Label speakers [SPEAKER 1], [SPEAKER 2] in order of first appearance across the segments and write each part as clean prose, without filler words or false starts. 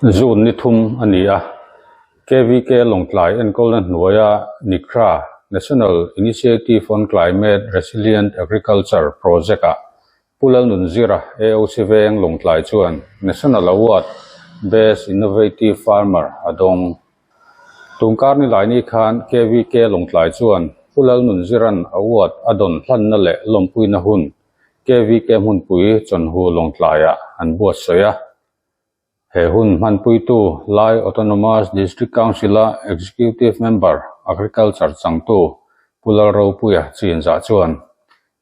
[SPEAKER 1] June ni thum a ni a, KVK Lawngtlai enkawlna hnuaia NICRA, National Initiative on Climate Resilient Agriculture, Project-ah Pu Lalnunzira, AOC Veng Lawngtlai chuan National Award, Best Innovative Farmer a dawng. Tungkar nilaini khan KVK Lawngtlai chuan Pu Lalnunzira'n award a dawn hlanna leh lawmpuina hun KVK hmunpui Chawnhu Lawngtlaiah an buatsawi a. He hun hmanpuitu Lai Autonomous District Council-a Executive Member, Agriculture changtu Pu Lalropuia Chinzah chuan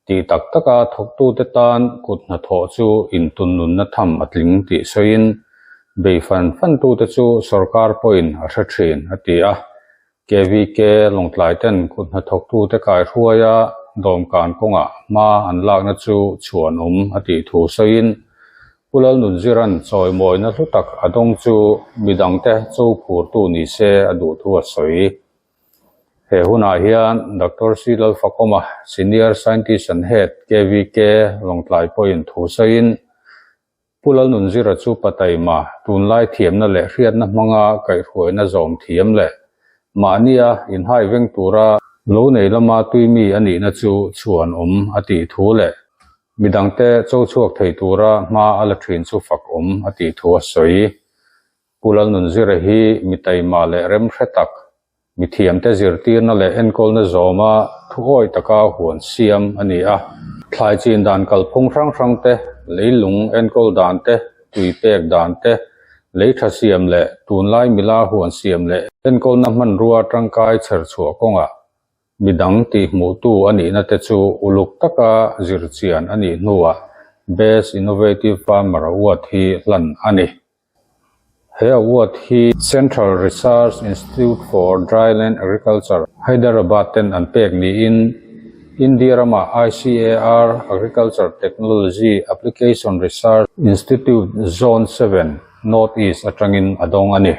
[SPEAKER 1] Tih tak taka thawktute tan kut hnathawh chu intunnunna tham a tling tih sawiin, bei fan fantute chu sorkar pawhin a hre thin, a ti a. KVK Lawngtlaiten kut hnathawktute kaihruaia dawmkan kawngah hma an lakna chu chhuanawm a tih thu sawiin, Pu Lalnunzira'n chawimawina hlu tak a dawng chu midangte cho phurtu ni se a duh thu a sawi. He hunah hian Doctor C. Lalfakawma, Senior Scientist and Head, KVK, Lawngtlai pawhin thu sawiin, Pu Lalnunzira chu Pataima, tunlai thiamna leh hriatna hmanga kaihhruaina zawm thiam leh mahnia inhai veng tura lo nei lama tuimi a nihna chu chhuan awm a tih thu leh midangte cho chhuak thei tura hma a la thin chu fak awm a tih thu a sawi. Pu Lalnunzira hi mi taima leh remhre tak, mi thiamte zirtirna leh enkawlna zawma thuawi taka huan siam a ni a. Thlai chin dan kalphung hrang hrang te, leilung enkawl dan te, tui pek dan te, lei tha siam leh tunlai mila huan siam leh enkawlna hmanrua tangkai chher chhuah kawngah midang tihhmuhtu a nihna te chu uluk taka zirchian a nih hnuah Best Innovative Farmer Award hi hlan a ni. He award hi Central Research Institute for Dryland Agriculture, Hyderabad ten an pek niin India rama ICAR Agriculture Technology Application Research Institute Zone 7, North East atangin a dawng a ni.